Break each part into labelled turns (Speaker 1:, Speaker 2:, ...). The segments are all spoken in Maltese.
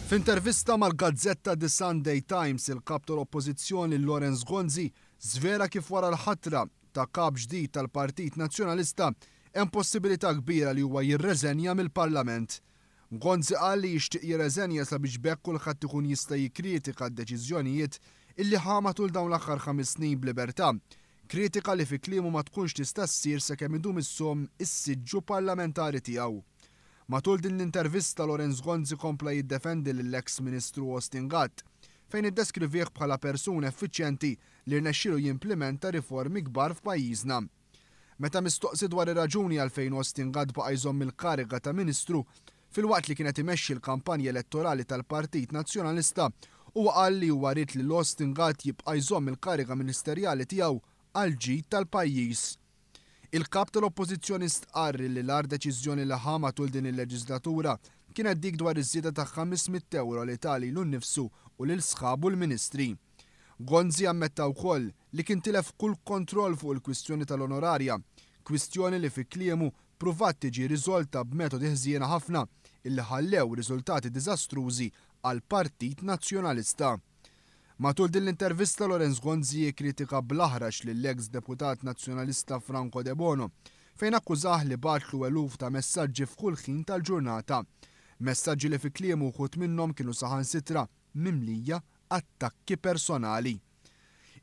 Speaker 1: F'intervista mal-gazzetta The Sunday Times, il-Kap tal-Oppożizzjoni Lawrence Gonzi żvela kif wara l-ħatra ta' Kap ġdid tal-Partit Nazzjonalista hemm possibilità kbira li huwa jirreżenja mill-Parlament. Gonzi qal li jixtieq jirreżenja sabiex b'hekk kulħadd ikun jista' jikkritika d-deċiżjonijiet illi ħa matul dawn l-aħħar 5 snin b'libertà. Kritika li fi kliemu ma tkunx tista' ssir sakemm idum iżomm is-siġġu parlamentari tiegħu. Matul din l-intervista, Lawrence Gonzi kompla jiddefendi lill-eks Ministru Austin Gatt, fejn iddeskrivih bħala persuna effiċjenti li rnexxielu jimplementa riformi kbar f'pajjiżna. Meta mistoqsi dwar ir-raġuni għalfejn Austin Gatt baqa' jżomm il-kariga ta' Ministru filwaqt li kienet imexxi l-kampanja elettorali tal-Partit Nazzjonalista, huwa qal li huwa ried li l-Austin Gatt jibqa' jżomm il-kariga ministerjali tiegħu għal ġid tal-pajjiż. Il-kap tal-Oppożizzjoni stqarr li l-agħar deċiżjoni li ħa matul din il-leġislatura kienet dik dwar iż-żieda ta' 500 euro li ta lilu nnifsu u lil sħabu l-ministri. Gonzi ammetta wkoll li kien tilef kull kontroll fuq il-kwistjoni tal-onorarja, kwistjoni li fi kliemu pruvat tiġi riżolta b'metodi ħżiena ħafna illi ħallew riżultati diżastrużi għal Partit Nazzjonalista. Matul din l-intervista, Lawrence Gonzi kritika bl-aħrax lill-ex deputat nazzjonalista Franco De Bono, fejn akkużah li bagħatlu eluf ta' messaġġi f'kull ħin tal-ġurnata. Messaġġi li fi kliemu wħud minnhom kienu saħansitra mimlija attakki personali.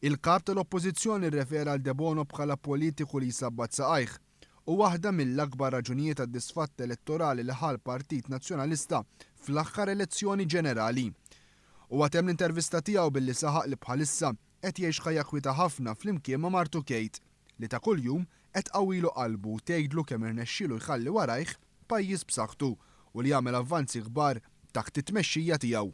Speaker 1: Il-kap tal-Oppożizzjoni rrefera għal De Bono bħala politiku li jsabbat saqajh u waħda mill-akbar raġunijiet għad-disfatta elettorali li ħa l-Partit Nazzjonalista fl-aħħar elezzjoni ġenerali. U temm l-intervista tiegħu billi saħaq li bħalissa qed jgħix ħajja kwieta ħafna flimkien ma' martu Kate, li ta' kuljum qed tqawwilu qalbu u tgħidlu kemm irnexxielu jħalli warajh pajjiż b'saħħtu u li jagħmel avvanzi kbar taħt it-tmexxija tiegħu.